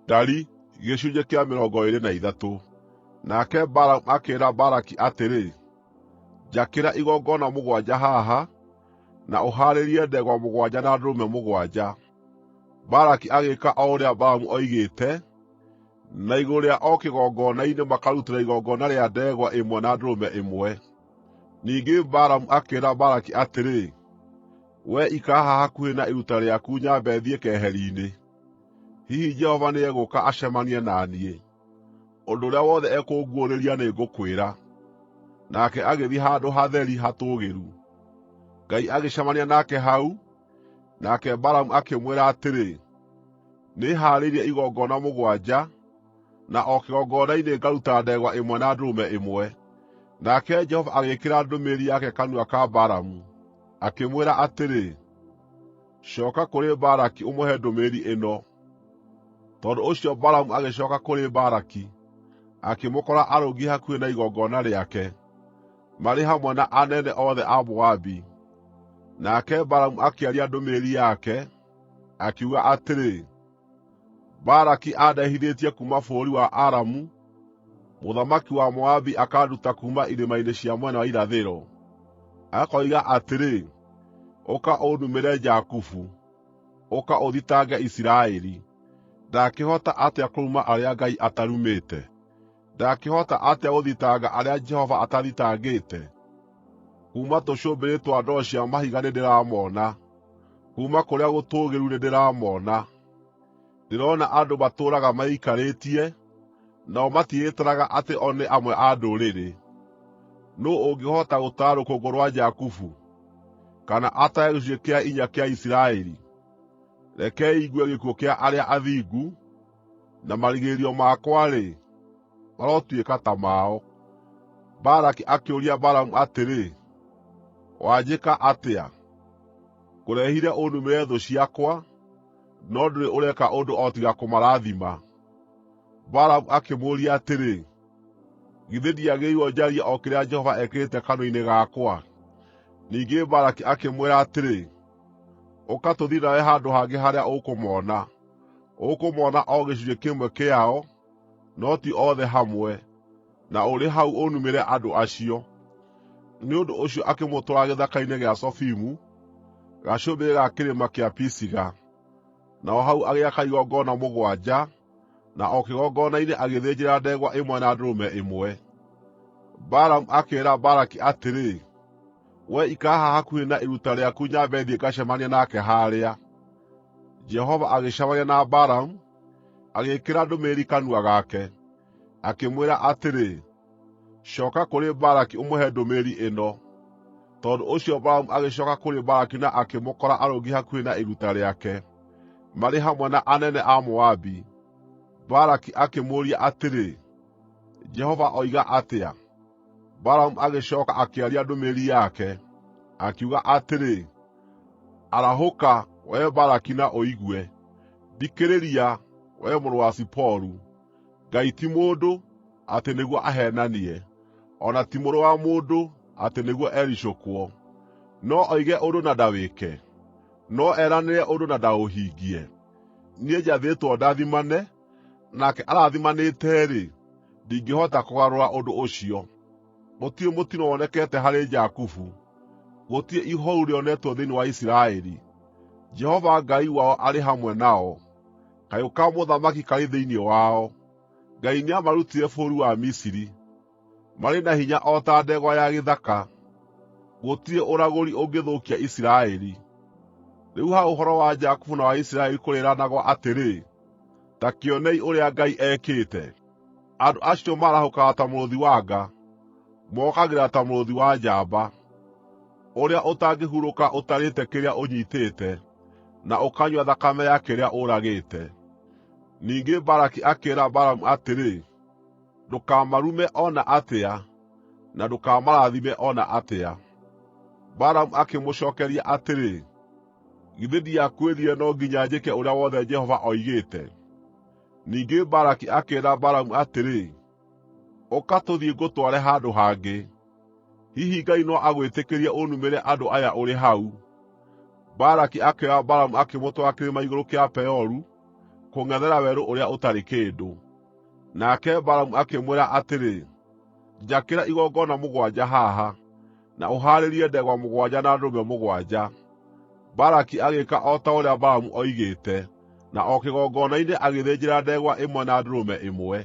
Ndari gĩcunjĩ kĩa 23. Nake Balamu akĩĩra Balaki atĩrĩ, “Njakĩra igongona mũgwanja haha, na ũhaarĩrie ndegwa mũgwanja na ndũrũme mũgwanja.” Balaki agĩĩka o ũrĩa Balamu oigĩte, na igũrũ rĩa o kĩgongona-inĩ makarutĩra igongona rĩa ndegwa ĩmwe na ndũrũme ĩmwe. Ningĩ Balamu akĩĩra Balaki atĩrĩ, “Wee ikara haha hakuhĩ na iruta rĩaku nyambe thiĩ keheri-inĩ. Hihi Jehova nĩegũũka acemanie na niĩ. Ũndũ ũrĩa wothe ekũnguũrĩria nĩngũkwĩra.” Nake agĩthiĩ handũ hatheri hatũũgĩru. Ngai agĩcemania nake hau, nake Balamu akĩmwĩra atĩrĩ, “Nĩhaarĩirie igongona mũgwanja, na o kĩgongona-inĩ ngaruta ndegwa ĩmwe na ndũrũme ĩmwe.” Nake Jehova agĩĩkĩra ndũmĩrĩri yake kanua ka Balamu, akĩmwĩra atĩrĩ, “Cooka kũrĩ Balaki ũmũhe ndũmĩrĩri ĩno.” Tondũ ũcio Balamu agĩcooka kũrĩ Balaki, akĩmũkora arũngiĩ hakuhĩ na igongona rĩake, marĩ hamwe na anene othe a Moabi. Nake Balamu akĩaria ndũmĩrĩri yake, akiuga atĩrĩ, “Balaki andehithĩtie kuuma bũrũri wa Aramu, mũthamaki wa Moabi akanduta kuuma irĩma-inĩ cia mwena wa irathĩro. Akoiga atĩrĩ, ‘Ũka ũnumĩre Jakubu; ũka ũthitange Isiraeli.’ Ndakĩhota atĩa kũruma arĩa Ngai atarumĩte? Ndakĩhota atĩa gũthitanga arĩa Jehova atathitangĩte? Kuuma tũcũmbĩrĩ twa ndwaro cia mahiga nĩndĩramoona, kuuma kũrĩa gũtũũgĩru nĩndĩramoona. Ndĩrona andũ matũũraga meikarĩtie, nao matiĩtaraga atĩ o nĩ amwe a ndũrĩrĩ. Nũũ ũngĩhota gũtara rũkũngũ rwa Jakubu, kana atare gĩcunjĩ kĩa inya kĩa Isiraeli? Rekei ngue gĩkuũ kĩa arĩa athingu, na marigĩrĩrio makwa-rĩ, marotuĩka ta mao!” Balaki akĩũria Balamu atĩrĩ, “Wanjĩka atĩa? Ngũrehire ũnumĩre thũ ciakwa, no ndũrĩ ũreka ũndũ o tiga kũmarathima!” Balamu akĩmũũria atĩrĩ, “Githĩ ndiagĩrĩirwo njarie o kĩrĩa Jehova ekĩrĩte kanua-inĩ gakwa?” Ningĩ Balaki akĩmwĩra atĩrĩ, “Ũka tũthiĩ nawe handũ hangĩ harĩa ũkũmona. Ũkũmona o gĩcunjĩ kĩmwe kĩao, no ti othe hamwe, na ũrĩ hau ũnumĩre andũ acio.” Nĩ ũndũ ũcio akĩmũtwara gĩthaka-inĩ gĩa Zofimu, gacũmbĩrĩ ga kĩrĩma kĩa Pisiga. Naho hau agĩaka igongona mũgwanja, na o kĩgongona-inĩ agĩthĩnjĩra ndegwa ĩmwe na ndũrũme ĩmwe. Balamu akĩĩra Balaki atĩrĩ, “Wee ikara haha hakuhĩ na iruta rĩaku nyambe thiĩ ngacemanie nake haarĩa.” Jehova agĩcemania na Balamu, agĩĩkĩra ndũmĩrĩri kanua gake, akĩmwĩra atĩrĩ, “Cooka kũrĩ Balaki ũmũhe ndũmĩrĩri ĩno.” Tondũ ũcio Balamu agĩcooka kũrĩ Balaki na akĩmũkora arũngiĩ hakuhĩ na iruta rĩake, marĩ hamwe na anene a Moabi. Balaki akĩmũũria atĩrĩ, “Jehova oiga atĩa?” Balamu agĩcooka akĩaria ndũmĩrĩri yake, akiuga atĩrĩ, “Arahũka, wee Balaki na ũigue; thikĩrĩria, wee mũrũ wa Ziporu. Ngai ti mũndũ, atĩ nĩguo aheenanie, o na ti mũrũ wa mũndũ, atĩ nĩguo ericũkwo. No oige ũndũ na ndawĩke? No eranĩre ũndũ na ndaũhingie? Niĩ njathĩtwo ndathimane, nake arathimanĩte-rĩ, ndingĩhota kũgarũra ũndũ ũcio. Gũtirĩ mũtino wonekete harĩ Jakubu, gũtirĩ ihooru rĩonetwo thĩinĩ wa Isiraeli. Jehova Ngai wao arĩ hamwe nao; kayũ ka mũthamaki karĩ thĩinĩ wao. Ngai nĩamarutire bũrũri wa Misiri; marĩ na hinya o ta ndegwa ya gĩthaka. Gũtirĩ ũragũri ũngĩthũkia Isiraeli. Rĩu ha ũhoro wa Jakubu na wa Isiraeli kũrĩĩranagwo atĩrĩ, ‘Ta kĩonei ũrĩa Ngai ekĩte!’ Andũ acio maarahũkaga ta mũrũũthi wa nga, mokagĩra ta mũrũũthi wa njamba, ũrĩa ũtangĩhurũka ũtarĩĩte kĩrĩa ũnyiitĩte, na ũkanyua thakame ya kĩrĩa ũragĩte.” Ningĩ Balaki akĩĩra Balamu atĩrĩ, “Ndũkamarume o na atĩa, na ndũkamarathime o na atĩa.” Balamu akĩmũcookeria atĩrĩ, “Githĩ ndiakwĩrire no nginya njĩke ũrĩa wothe Jehova oigĩte?” Ningĩ Balaki akĩĩra Balamu atĩrĩ, “Ũka tũthiĩ ngũtware handũ hangĩ. Hihi Ngai no agwĩtĩkĩrie ũnumĩre andũ aya ũrĩ hau.” Balaki akĩoya Balamu akĩmũtwara kĩrĩma igũrũ kĩa Peoru, kũng'ethera werũ ũrĩa ũtarĩ kĩndũ.” Nake Balamu akĩmwĩra atĩrĩ, “Njakĩra igongona mũgwanja haha, na ũhaarĩrie ndegwa mũgwanja na ndũrũme mũgwanja.” Balaki agĩĩka o ta ũrĩa Balamu oigĩte, na o kĩgongona-inĩ agĩthĩnjĩra ndegwa ĩmwe na ndũrũme ĩmwe.